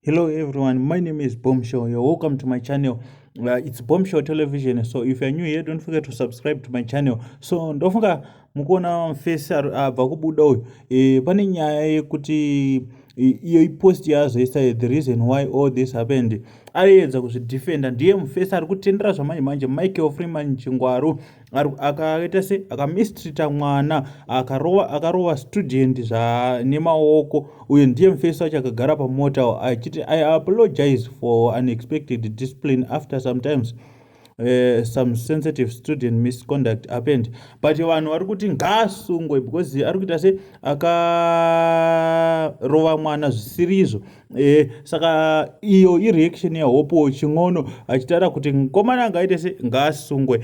Hello everyone, my name is Bombshell. You're welcome to my channel. It's Bombshell Television. So if you're new here, don't forget to subscribe to my channel. So ndofunga mukuona mfesi abva kubuda uyu. E, pane nyaya yekuti iyo ipost yaazoisa the reason why all this happened. Aiedza kuzvidefenda ndiye mufesi ari kutendera zvamanje manje Michael Freeman Chingwaru akaita se akamistreata mwana akarova akarova student zva nemaoko uyo ndiye mufesi wacho akagara pamota achiti i apologize for unexpected discipline after sometimes some sensitive student misconduct happened but vanhu vari kuti ngaasungwe because ari kuita se akarova mwana zvisirizvo saka iyo ireaction yahopo chin'ono achitaura kuti mukomana angaite se ngaasungwe.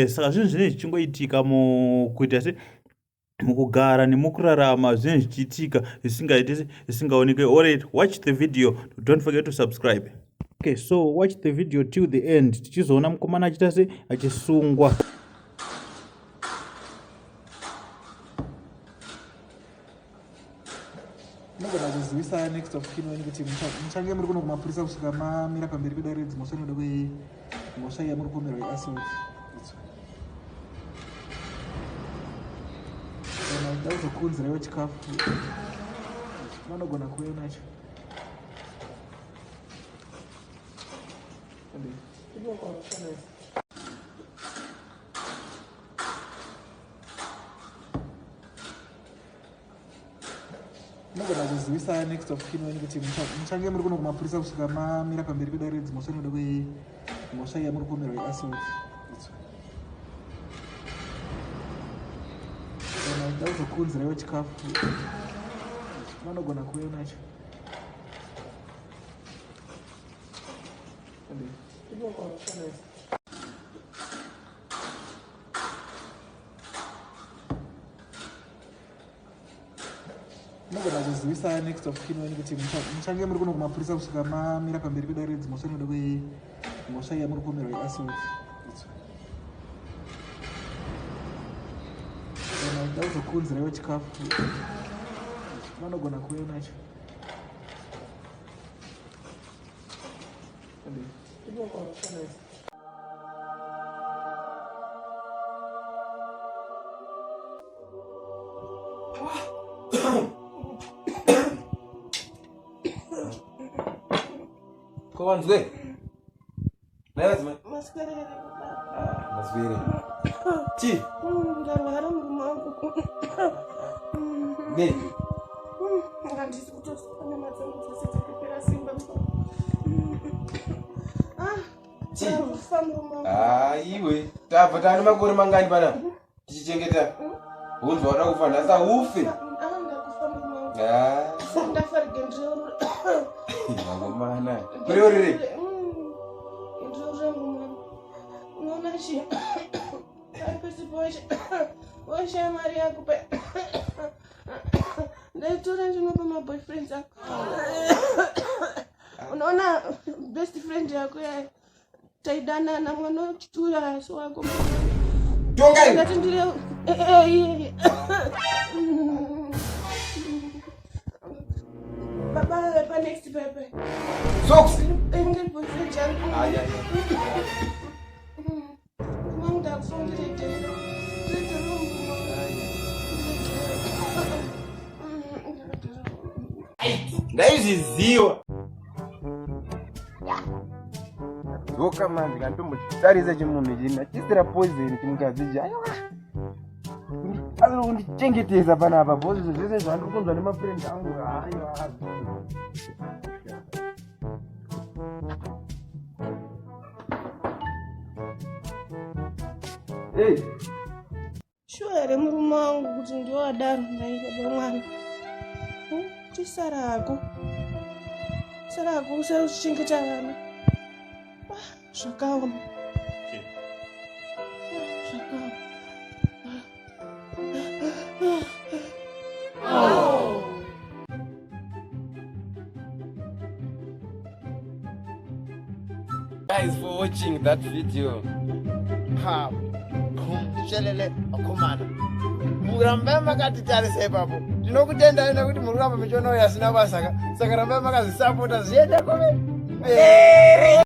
Saka zvinhu zvinenge zvichingoitika mukuita se mukugara nemukurarama zvinenge zvichiitika zvisingaite se zvisingaoneke. Alright, watch the video, don't forget to subscribe. Okay, so watch the video till the end tichizoona mukomana achiita se achisungwa. Munogona kuzivisa next of kin wenyu kuti muchange muri kuno kumapurisa kusvika mamira pamberi pedare redzimhosva nekuda kwemhosva iya muri kupomerwa yeassault. Kana uchida kuzokuunziraiwo chikafu vanogona kuuya nacho. Munogona kuzivisa next of kin wenyu kuti muchange muri kuno kumapurisa kusvika mamira pamberi pedare redzimhosva nekuda kwemhosva iya muri kupomerwa yeassault. Kana uchida kuzokuunziraiwo chikafu vanogona kuuya nacho. Munogona kuzivisa next of kin wenyu kuti muchange muri kuno kumapurisa kusvika mamira pamberi pedare redzimhosva nekuda kwemhosva iya muri kupomerwa yeassault. Kana uchida kuzokuunziraiwo chikafu vanogona kuuya nacho. Ko wanzwe? Nai vadzimai? Maswere. Ah, maswere. Chi? Ndarwara murume wangu. Nei? Handisi kutoswa nyama dzangu dzese dzakapera simba. Ah, Chi? ndakufa murume wangu. Ah, iwe. Tabva taane makore mangani panapa? Tichichengeta. Hunzwa wada kufa nhasi haufe. Ah, ndakufa murume wangu. Ah, Ndafa regendereuro. vakomana. Kureurere. Ndireurire murume wangu. Unoona chi? Washaya mari yako pa ndaitora ndinopa maboyfriends ako. Unoona best friend yako yaya taidanana mwana wechitura asi wako. Tongai. Ndati ndire baba pa next pepe. Socks. Inge boyfriend yangu. Ai ai. Ndaizviziva. Dzoka manje kandombotarisa chimunhu ichi ndachisira poison chimukadzi ichi. Aiwa. Ari kundichengetesa panapa boss zvese zvandiri kunzwa nemafriend angu. Aiwa. Hey. Shuwa here murume wangu kuti ndiwo adaro nhai baba mwana? Chisara hako. Sara hako usare uchichengeta vana. Ah, zvakaoma. Ah, zvakaoma. Guys for watching that video. Ha, boom, shelele, akhumana. Rambai makatitarisa ipapo. Tinokutendai nekuti muri kuramba muchiona uyo asina basa ka. Saka rambai makazvisapota zviende kumberi.